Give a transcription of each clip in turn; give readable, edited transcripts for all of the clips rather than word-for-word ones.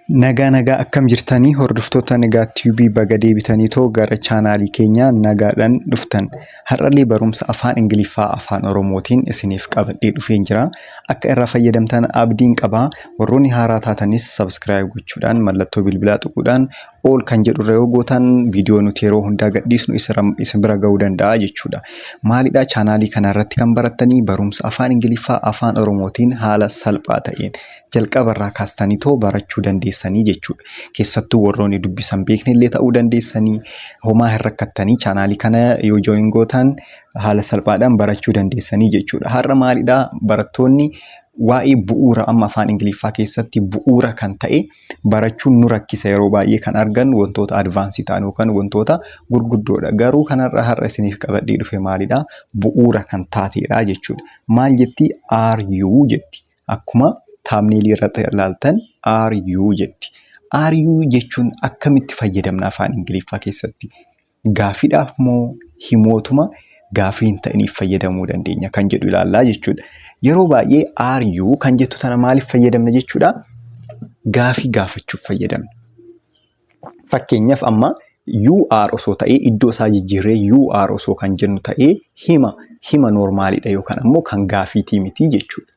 Nagaa nagaa, akkam jirtanii hordoftoota Nagaa Tube? Baga deebitanii too gara chaanaalii keenyaa nagaadhaan dhuftan. Har'allee barumsa afaan Ingiliffaa afaan Oromootiin isiniif qabadhee dhufeen jira. Akka irraa fayyadamtan abdiin qaba. Warroonni haaraa taatanis subscribe gochuudhaan, mallattoo bilbilaa tuquudhaan, all kan jedhurra yoo gootan, viidiyoo nuti yeroo hundaa gadhiisnu isin bira ga'uu danda'a jechuudha. Maalidha, chaanaalii kana irratti kan barattanii barumsa afaan Ingiliffaa afaan Oromootiin haala salphaa ta'een jalqabarraa kaastanii too barachuu dandeessanii jechuudha. Keessattuu warroonni dubbisan beekne illee ta'uu dandeessanii, homaa hin rakkattanii, chaanaalii kana yoo join gootan haala salphaadhaan barachuu dandeessanii jechuudha. Har'a maalidha, barattoonni waa'ee bu'uura amma afaan Ingiliffaa keessatti bu'uura kan ta'e barachuun nu rakkisa. Yeroo baay'ee kan argannu wantoota advance ta'an yookaan wantoota gurguddoodha. Garuu kanarra har'a isiniif qabadhee dhufe maalidha? Bu'uura kan taateedha jechuudha. Maal jetti? "Are you" jetti. Akkuma thumbnailii irratti ilaaltan "are you" jetti. "Are you" jechuun akkamitti fayyadamna afaan Ingiliffaa keessatti? Gaafiidhaaf moo himootuma gaafii hin ta'iniif fayyadamuu dandeenya kan jedhu ilaallaa jechuudha. Yeroo baay'ee "are you" kan jettu tana maaliif fayyadamna jechuudha? Gaafii gaafachuuf fayyadamna. Fakkeenyaaf, amma "you are" osoo ta'ee, iddoo isaa jijjiirree "you are" osoo kan jennu ta'ee, hima normaliidha yookaan ammoo kan gaafiitii miti jechuudha.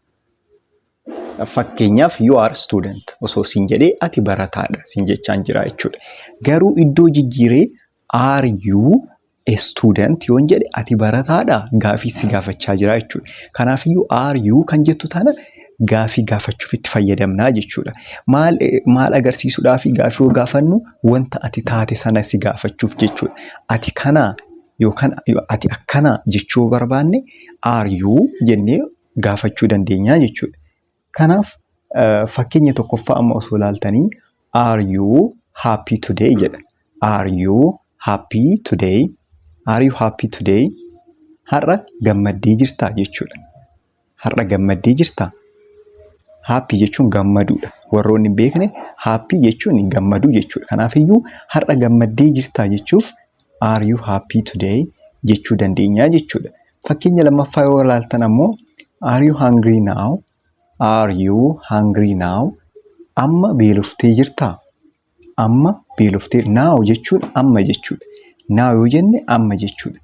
Fakkeenyaaf, "You are student" osoo siin jedhee, ati barataadha siin jechaan jira jechuudha. Garuu iddoo jijjiiree "Are you a student?" yoon jedhe, ati barataadha gaafii si gaafachaa jira jechuudha. Kanaafiyyuu "are you" kan jettu tana gaafii gaafachuuf itti fayyadamnaa jechuudha. Maal maal agarsiisuudhaaf gaafii yoo gaafannu? Wanta ati taate sana si gaafachuuf jechuudha. Ati kanaa yookaan ati akkanaa jechuu yoo barbaanne, "are you" jennee gaafachuu dandeenya jechuudha. Kanaaf fakkeenya tokkoffaa amma osoo ilaaltanii, "Are you happy today?" jedha. Are you happy today? Are you happy today? Har'a gammaddee jirtaa jechuudha. Har'a gammaddee jirtaa? Happy jechuun gammaduudha. Warroonni hin beekne, happy jechuun gammaduu jechuudha. Kanaafiyyuu har'a gammaddee jirtaa jechuuf "Are you happy today?" jechuu dandeenya jechuudha. Fakkeenya lammaffaa yoo ilaaltan ammoo, "Are you hungry now?" Are you hungry now? Amma beeloftee jirtaa? Amma beeloftee, now jechuun amma jechuudha. Now yoo jenne amma jechuudha.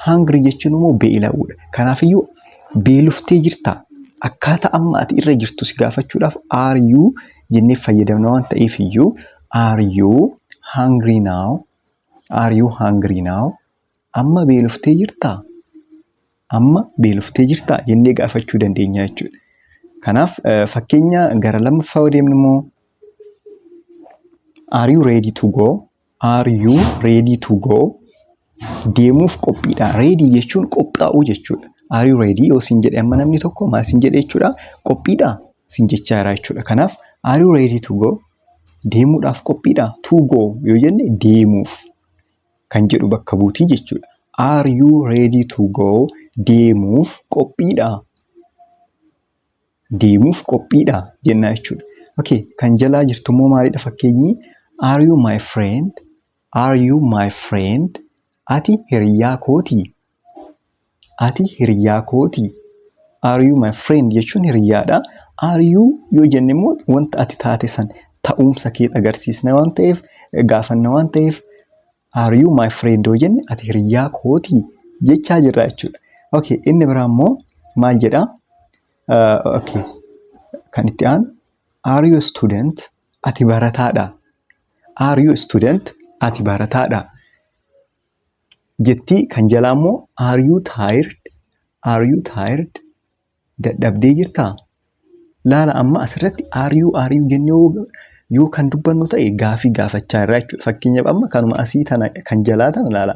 Hungry jechuun immoo beela'uudha. Kanaafiyyuu beeloftee jirtaa? Akkaataa amma ati irra jirtu si gaafachuudhaaf "are you" jennee fayyadamna waan ta'eef iyyuu, "Are you hungry now?" Are you hungry now? Amma beeloftee jirtaa? Amma beeloftee jirtaa jennee gaafachuu dandeenya jechuudha. Kanaaf fakkeenya gara lammaffaa yoo deemnu immoo, "Are you ready to go?" Are you ready to go? Deemuuf qophiidha. Ready jechuun qophaa'uu jechuudha. "Are you ready?" yoo siin jedhe amma namni tokko, maal siin jedhe jechuudha? Qophiidha siin jechaa jira jechuudha. Kanaaf "Are you ready to go?" Deemuudhaaf qophiidha. "To go" yoo jenne deemuuf kan jedhu bakka buutii jechuudha. Are you ready to go? Deemuuf qophiidha. Deemuuf qophiidha jenna jechuudha. Okay, kan jalaa jirtu immoo maalidha fakkeenyi? Are you my friend? Are you my friend? Ati hiriyaa kootii? Ati hiriyaa kootii? "Are you my friend?" jechuun hiriyaadha. "Are you" yoo jenne immoo wanta ati taate san ta'umsa kee agarsiisna waan ta'eef, gaafanna waan ta'eef, "Are you my friend?" yoo jenne, ati hiriyaa kootii jechaa jirra jechuudha. Okay, inni biraa immoo maal jedhaa? Okay, kan itti aanu, "Are you a student?" Ati barataadha. Are you a student? Ati barataadha. Jetti kan jalaa immoo, "Are you tired?" Are you tired? Dadhabdee jirtaa? Laala, amma asirratti "are you, are you" jennee yoo kan dubbannu ta'e, gaafii gaafachaa jirra jechuudha. Fakkeenyaaf, amma kanuma asii tana kan jalaa tana laala.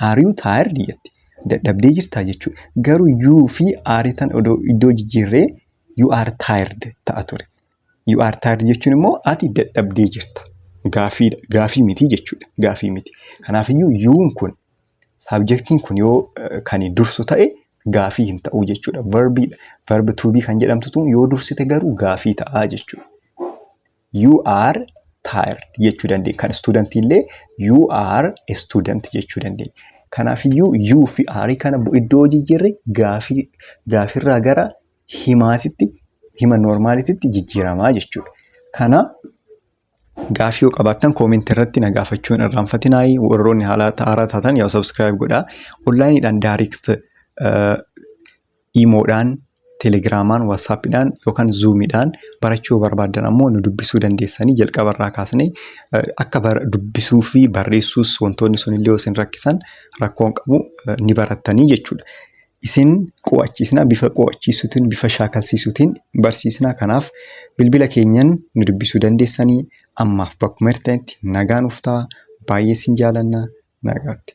"Are you tired?" jetti. Dadhabdee jirtaa jechuudha. Garuu "you" fi "are" tan iddoo jijjiirree, "You are tired" ta'a ture. "You are tired" jechuun immoo ati dadhabdee jirta. Gaafiidha. Gaafii miti jechuudha. Gaafii miti. Kanaafiyyuu you'n kun, subjectiin kun yoo kan dursu ta'e, gaafii hin ta'u jechuudha. Verbiidha. Verb to be kan jedhamtu tun yoo dursite garuu gaafii ta'a jechuudha. "You are tired" jechuu dandeenya. Kan studentii illee "You are a student" jechuu dandeenya. Kanaafiyyuu "you" fi "are" kana iddoo jijjiirre, gaafii gaafirraa gara himaatitti, hima normaliititti jijjiiramaa jechuudha. Kana Gaafii yoo qabaattan comment irratti na gaafachuu hin irraanfatinaayi. Warroonni haaraa taatan yaa subscribe godhaa. Onlineiidhaan direct Imoodhaan, Telegramaan, WhatsAppiidhaan yookaan Zoomiidhaan barachuu yoo barbaaddan ammoo nu dubbisuu dandeessanii. Jalqabarraa kaasnee akka dubbisuu fi barreessuus wantoonni sun illee yoo isin rakkisan rakkoon qabu, ni barattanii jechuudha. Isin qo'achiisna, bifa qo'achiisuutiin, bifa shaakalsiisuutiin barsiisna. Kanaaf bilbila keenyan nu dubbisuu dandeessanii. Ammaaf bakkuma jirtanitti nagaa nuuf ta'a. Baay'ee isin jaalanna, nagaatti.